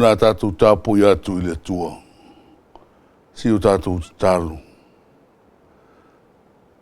le a tatou tapuai atu i le Atua, se i o tatou tatalo.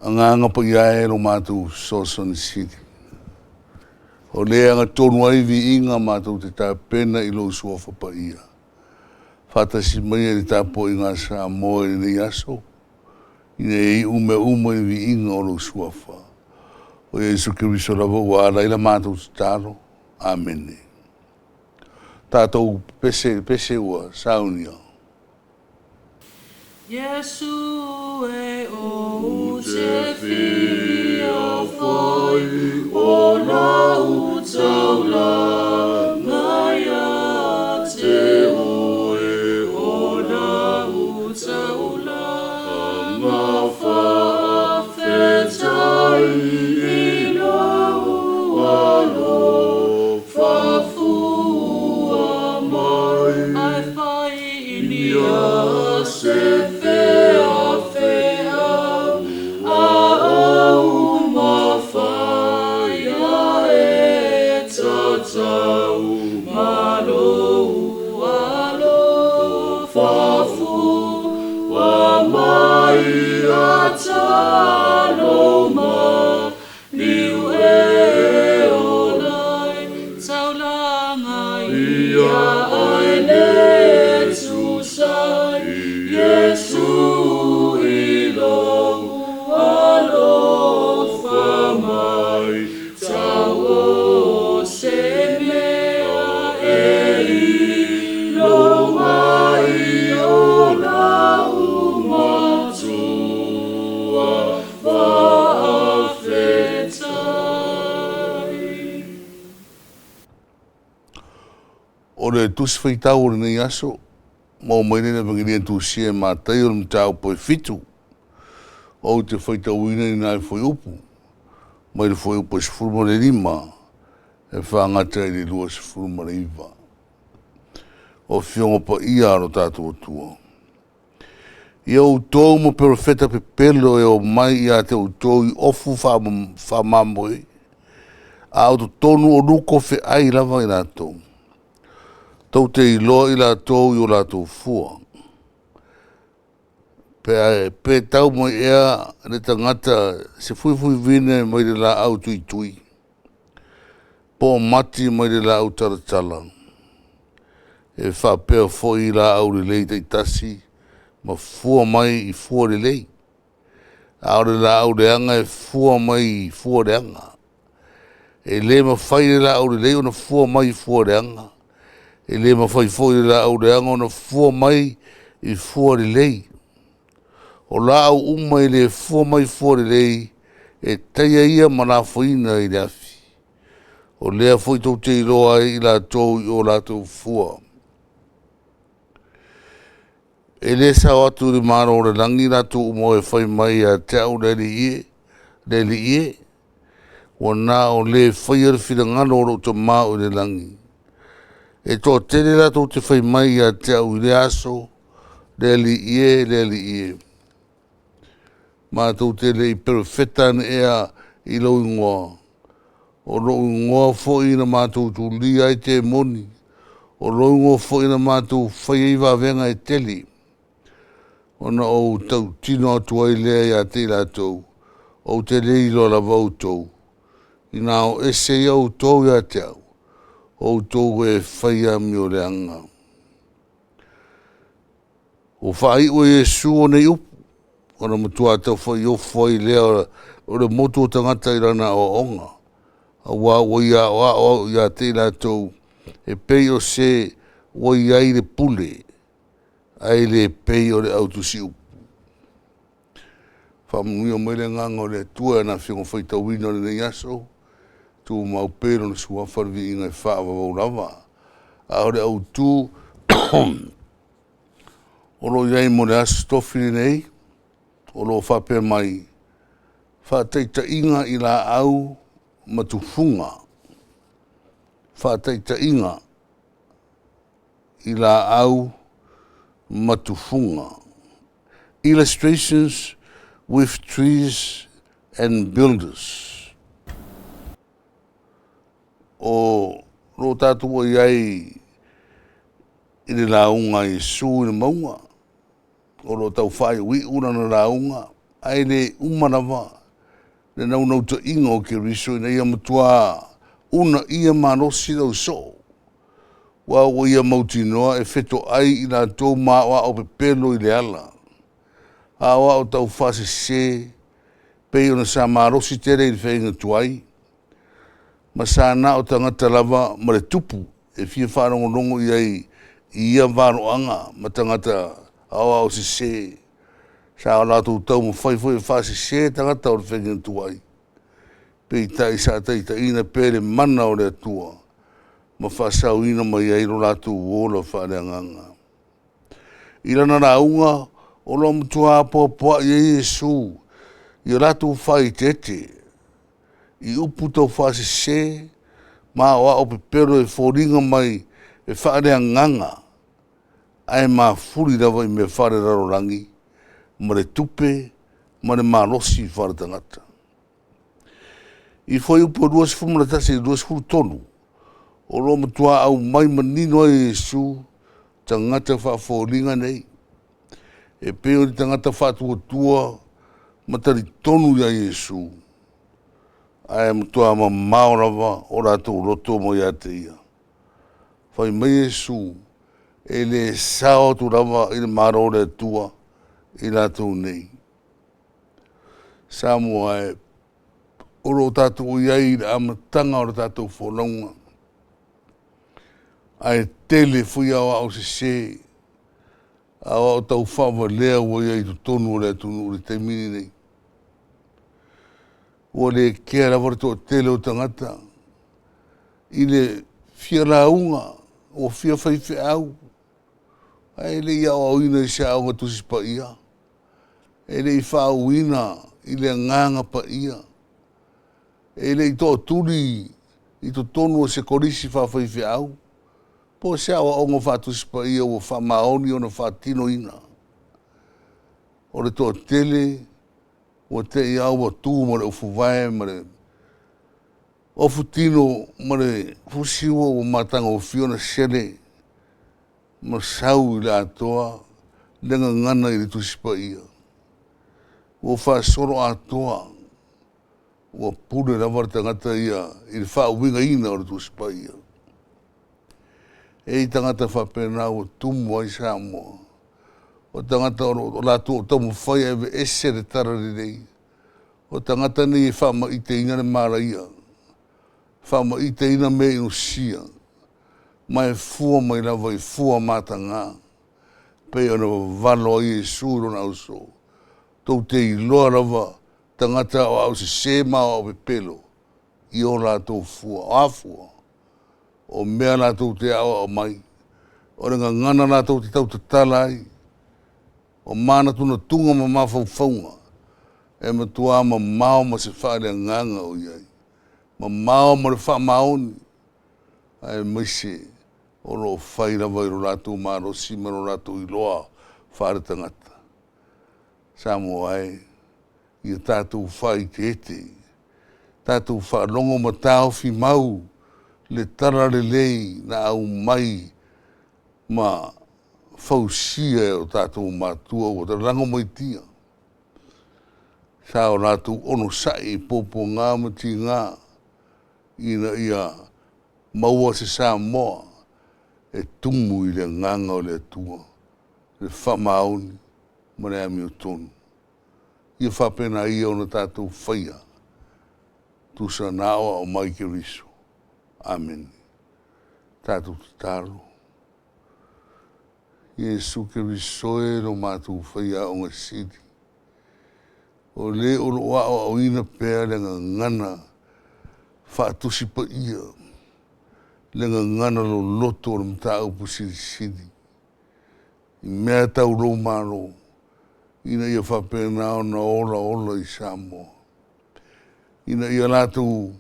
Agaga Paia e lo matou fesoasoani sili, o le e agatonu ai viiga matou te tapena i lou Suafa Paia, faatasi maia i le tapuaiga a Samoa i lenei aso, ina ia iu mea uma i le viiga o lou Suafa. O Iesu Keriso lava ua ala ai la matou tatalo. Amene. Tatou pese i le pese ua saunia. Iesu e ou te fia fai o lau taulaga ia te oe, o lau taulaga faafetai i lou alofa fua mai, ae fai i nia se feafea a ou mafaia e tatau ma lou alofa fua mai a talo ma liu e ola ai taulaga ia ai le tusa ai Iesu i lou alofa mai tau o se mea e ilo mai o lau matua faafetai. O le Tusi Faitau o lenei aso, maua mai lea i le Evagelia na tusia e Mataio i le mataupu e 7. Ou te faitauina i nai fuaiupu, mai le fuaiupu e 15 e faagata i le 29. O Afioga Paia a lo tatou Atua. Ia outou ma perofeta pepelo e omai ia te outou i ofu faamamoe, a o totonu o luko feai lava i latou. Tou te iloa i latou i o latou fua. Pe tau mai ea le tagata se fuifuivine mai le laau tuitui, po o mati mai le laau talatala? E faapea foi laau lelei taitasi ma fua mai i fua lelei, a o le laau leaga e fua mai i fua leaga. E le mafai e le laau lelei ona fua mai i fua leaga, e le mafai foi e le laau leaga ona fua mai i fua lelei. O laau uma e le fua mai i fua lelei, e taia ia ma lafoina i le afi. O lea foi tou te iloa ai i latou i o latou fua. E le sao atu i le Malo o le lagi i latou uma e fai mai ia te au, “Le Alii e, le Alii e,” ua na o le e faia le finagalo o lou Tama o i le lagi. E toatele latou te fai mai ia te au i lea aso, “Le Alii e, le Alii e, matou te le i perofeta ane ea i lou igoa? O lou igoa foi na matou tulia ai temoni, o lou igoa foi na matou faia ai vavega e tele?” Ona ou tautino atu ai lea ia te i latou, “Ou te le iloa lava outou, ina o ese ia outou ia te au, o outou e faia amioleaga.” Ua faaiu e Iesu nei upu, ona matua taufaaiofo ai lea o le motu o tagata i lana aoaoga, auā ua ia aoao ia te i latou e pei o se ua i ai le pule, ae le pei o le au tusiupu. Faamanuia mai le Agaga o le Atua i ana Afioga faitauina o lenei aso, tumau pea i Lona Suafa le viiga e faavavau lava. A o le autu o lo o i ai mo le Aso Tofi lenei, o lo o faapea mai, faataitaiga i laau ma tufuga. Faataitaiga i laau ma tufuga. Illustrations with trees and builders. O lo o tatou i ai i le lauga a Iesu i le mauga, o lo o tau faaiuiu lana lauga, ae le uma lava le naunautaiga o Keriso ina ia matuā uunaia malosi le ausoo, aua ua ia mautinoa e fetoai i latou ma aoao pepelo i le ala, aoao taufaasese pei ona sa malosi tele i le faiga tuai, ma sa na o tagata lava ma le tupu e fia faalogologo i ai i ia valoaga ma tagata aoao sese, sa o latou taumafai foi e faasese tagata o le faiga tuai, peitai sa taitaiina pea i le mana o le Atua ma faasaoina mai ai lo latou ola faaleagaga. I lana lauga o lo o matua apoapoai ai Iesu ia latou faaeteete i upu taufaasese ma aoao pepelo e foliga mai e faaleagaga, ae mafuli lava i mea faalelalolagi ma le tupe ma le malosi faaletagata. I Fuaiupu 21 i le 23, o lo o matua aumai manino ai e Iesu tagata faafoliga nei, e pei o ni tagata faatuatua ma talitonu ia Iesu, ae matua mamao lava o latou loto mai ia te Ia. Fai mai Iesu, e le sao atu lava i le Malo o le Atua i latou nei. Samoa e, o lo o tatou i ai i le amataga o le tatou folauga, ae tele foi aoao sese, aoao taufaavalea ua i ai i totonu o le atunuu i le taimi lenei. Ua le kea lava le toatele o tagata i le fia lauga, ua fia faifeau, ae le i aoaoina i se aoga Tusi Paia, e le i faauuina i le Agaga Paia, e le i tootuli i totonu o se kolisi faafaifeau, po o se aoaoga faa-Tusi Paia ua faamaoni ona faatinoina. O le toatele ua te i lava ua tu ma le ofuvae ma le ofutino ma le fusiua ua matagofie ona sele ma sau i le atoa le gagana i le Tusi Paia, ua faasoloatoa, ua pule lava le tagata ia i le faauigaina o le Tusi Paia. E i ai tagata faapena ua tumu ai Samoa, o tagata o latou o taumafai e aveese le talalelei, o tagata nei e faamaiteina le malaia, faamaiteina meaitusia, ma e fua mai lava i fua mataga, pei ona vavalo ai Iesu i lona ausoo, tou te iloa lava tagata aoao sese ma aoao pepelo i o latou fua. O a fua? O mea latou te aoao mai, o le gagana latou te tautatala ai, o manatunatuga ma mafaufauga, e matua mamao ma se faaleagaga o i ai, mamao ma le faamaoni, aemaise o lo o fai lava i lo latou malosi ma lo latou iloa faaletagata. Samoa e, ia tatou faaeteete, tatou faalogo ma taofi mau le talalelei na aumai ma fausia e o tatou matua ua lagomaitia. Sa o latou onosai i puapuaga ma tiga ina ia maua se Samoa e tumu i le agaga o le Atua, le faamaoni ma le amiotonu. Ia faapena ia ona tatou faia, tusa na aoao mai Keriso. Amene. Tatou tatalo. Iesu Keriso e lo matou faiaoga sili, o le o loo aoaoina pea le gagana faatusi paia, le gagana loloto o le mataupu silisili i mea tau lou Malo, ina ia faapena ona olaola i Samoa, ina ia latou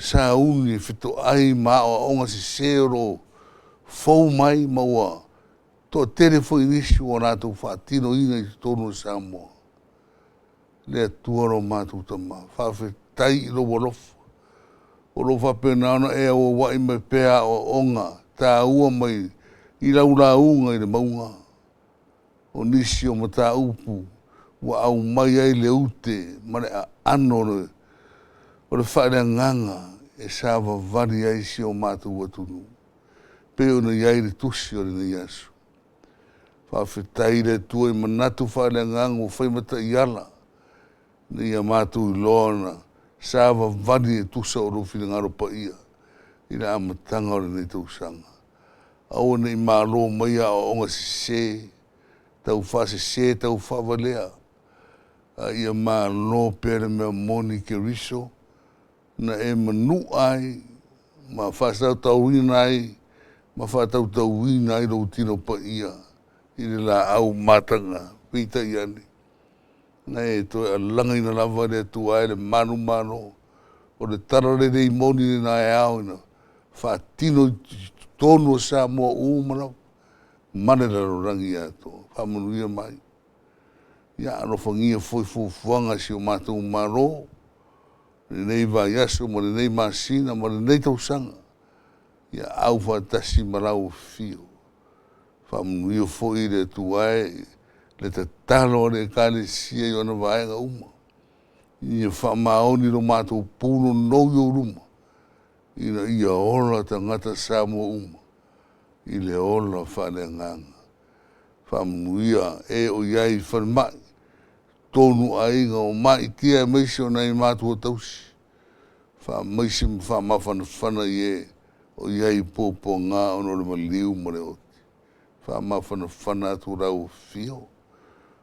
sauni e fetoai ma aoaoga sese o lo o fou mai ma ua toatele foi nisi ua latou faatinoina i totonu o Samoa. Le Atua lo matou Tama, faafetai i lou alofa o lo o faapena ona e auauai mai pea aoaoga taua mai. i lau lauga i le mauga, o nisi o mataupu ua aumai ai le ute ma le aano o le faaleagaga e savavali ai si o matou atunuu, pei ona i ai le tusi o lenei aso. Faafetai i le Atua i manatu faaleagaga ua fai ma taiala ina ia matou iloa ona savavali e tusa o lou finagalo paia i le amataga o lenei tausaga. Aua ne i malo mai aoaoga sese, taufaasese, taufaavalea, a ia malo pea le mea moni Keriso na e manua ai ma faasautauina ai ma faatautauina ai lou tino paia i le laau mataga. Peitai ane, na e toe alagaina lava e le Atua e le manumalo o le talalelei moni lena e ao ona faatino i totonu o Samoa uma lava ma le lalolagi atoa. Faamanuia mai. Ia alofagia foi fuafuaga a si o matou Malo i lenei vaiaso ma lenei masina ma lenei tausaga, ia aufaatasi ma lau Afio. Faamanuia foi le Atua e le tatalo a le Ekalesia i ona vaega uma, ia faamaoni lo matou punonou i ou luma, ina ia ola tagata Samoa uma i le ola faaleagaga. Faamanuia e o i ai i falemai, totonu o aiga o maitia aemaise o nai matua tausi, faamaise ma faamafanafana i e o i ai i puapuaga ona o le maliu ma le oti. Faamafanafana atu lau Afio,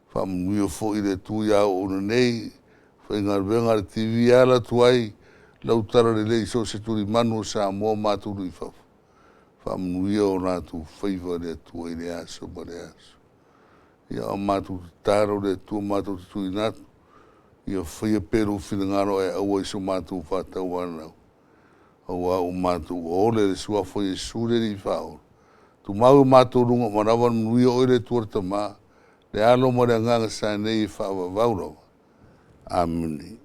faamanuia foi le Atua i auauna nei, faigaluega a le TV e ala atu ai lau talalelei i so o se tulimanu o Samoa ma atunuu i fafo. Faamanuia o latou faiva le Atua i lea aso ma lea aso. Ia, o matou tatalo le Atua matou te tuuina atu, ia faia pea lou finagalo ae aua i so matou faatauanau, aua ua matou ole i le Suafa o Iesu le Alii Faaola. Tumau i o matou luga uma lava le manuia, oe le Atua le Tama, le Alo ma le Agaga sa nei e faavavau lava. Amene.